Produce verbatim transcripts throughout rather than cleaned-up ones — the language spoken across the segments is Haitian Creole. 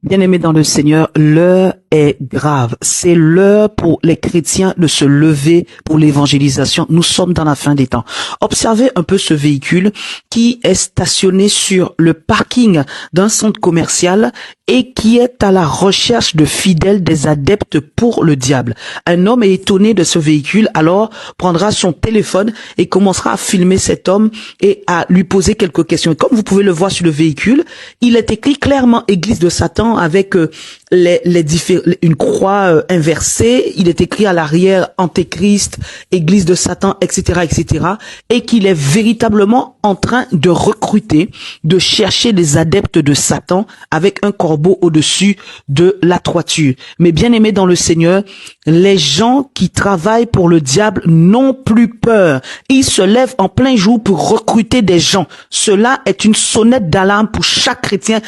Bien-aimés dans le Seigneur, l'heure est grave. C'est l'heure pour les chrétiens de se lever pour l'évangélisation. Nous sommes dans la fin des temps. Observez un peu ce véhicule qui est stationné sur le parking d'un centre commercial et qui est à la recherche de fidèles, des adeptes pour le diable. Un homme est étonné de ce véhicule, alors prendra son téléphone et commencera à filmer cet homme et à lui poser quelques questions. Et comme vous pouvez le voir sur le véhicule, il est écrit clairement Église de Satan avec euh, les, les diffé- une croix euh, inversée. Il est écrit à l'arrière Antéchrist, Église de Satan, et cetera, et cetera. Et qu'il est véritablement en train de recruter, de chercher des adeptes de Satan avec un corbeau au-dessus de la toiture. Mais bien-aimés dans le Seigneur, les gens qui travaillent pour le diable n'ont plus peur. Ils se lèvent en plein jour pour recruter des gens. Cela est une sonnette d'alarme pour chaque chrétien.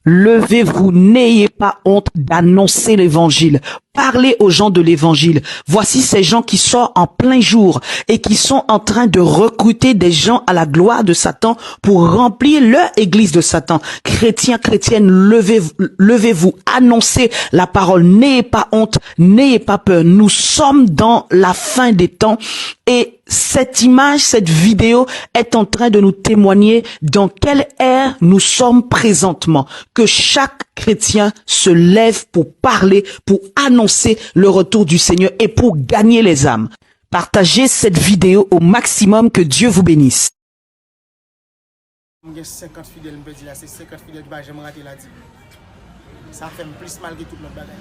Levez-vous, n'ayez pas honte d'annoncer l'évangile. Parlez aux gens de l'évangile. Voici ces gens qui sortent en plein jour et qui sont en train de recruter des gens à la gloire de Satan pour remplir leur église de Satan. Chrétiens, chrétiennes, levez, levez-vous, annoncez la parole. N'ayez pas honte, n'ayez pas peur. Nous sommes dans la fin des temps et cette image, cette vidéo est en train de nous témoigner dans quelle ère nous sommes présentement. Que chaque chrétien se lève pour parler, pour annoncer le retour du Seigneur et pour gagner les âmes. Partagez cette vidéo au maximum. Que Dieu vous bénisse. M gen senkant fidèl m pèdi la, se senkant fidèl ki pa janm rate ladim. Sa fè m plis mal ke tout lòt bagay.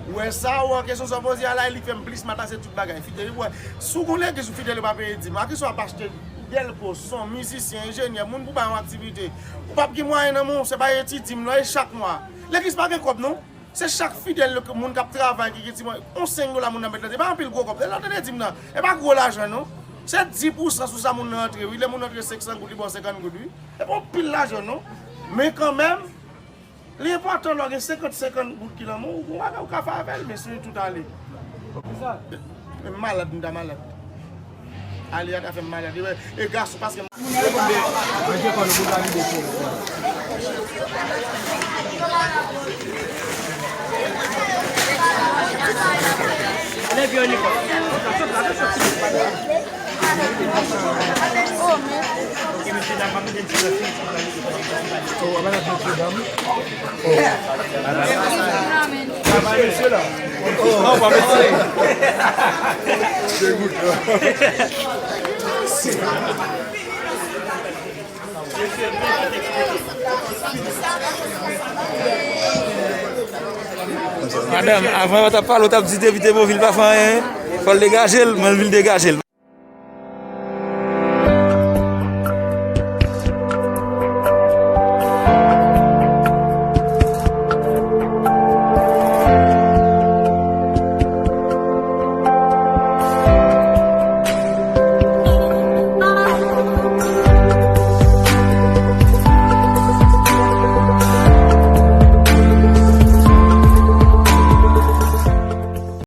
Ou wè sa, ou wè kesyon sa w poze a la, e li k fè m plis mal pase tout bagay. Fidèl, ou wè, si w gon legliz ou fidèl yo pa peye dim, a ki sa w ap achte? Dèlko, son, mizisyen, enjenyè, moun pou bay yon aktivite. Ou p ap gen mwayen nan men w, se pa yon ti dim non, e chak mwa. Legliz pa gen kòb non. Se chak fidèl yo, moun k ap travay, ki gen ti mwayen. Yon senk dola moun nan mèt nan, se pa anpil gwo kòb. Lè w tande dim nan, e pa gwo lajan non. Se dis pousan sou sa moun nan antre wi. Lè moun antre senksan goud, li ba w senkant goud wi. E pa yon pil lajan non. Men kanmenm, li enpòtan lè w gen senkant, senkant goud ki nan men w, ou gon bagay ou ka fè avè l, men si tout ale. Men m malad, m ta malad. Ale a ta fè m malad. E, e gason, paske m. Madanm, avan yo t ap pale, w t ap di depi te bon vil pa fè anyen. Fò l degaje l, men l vin degaje l.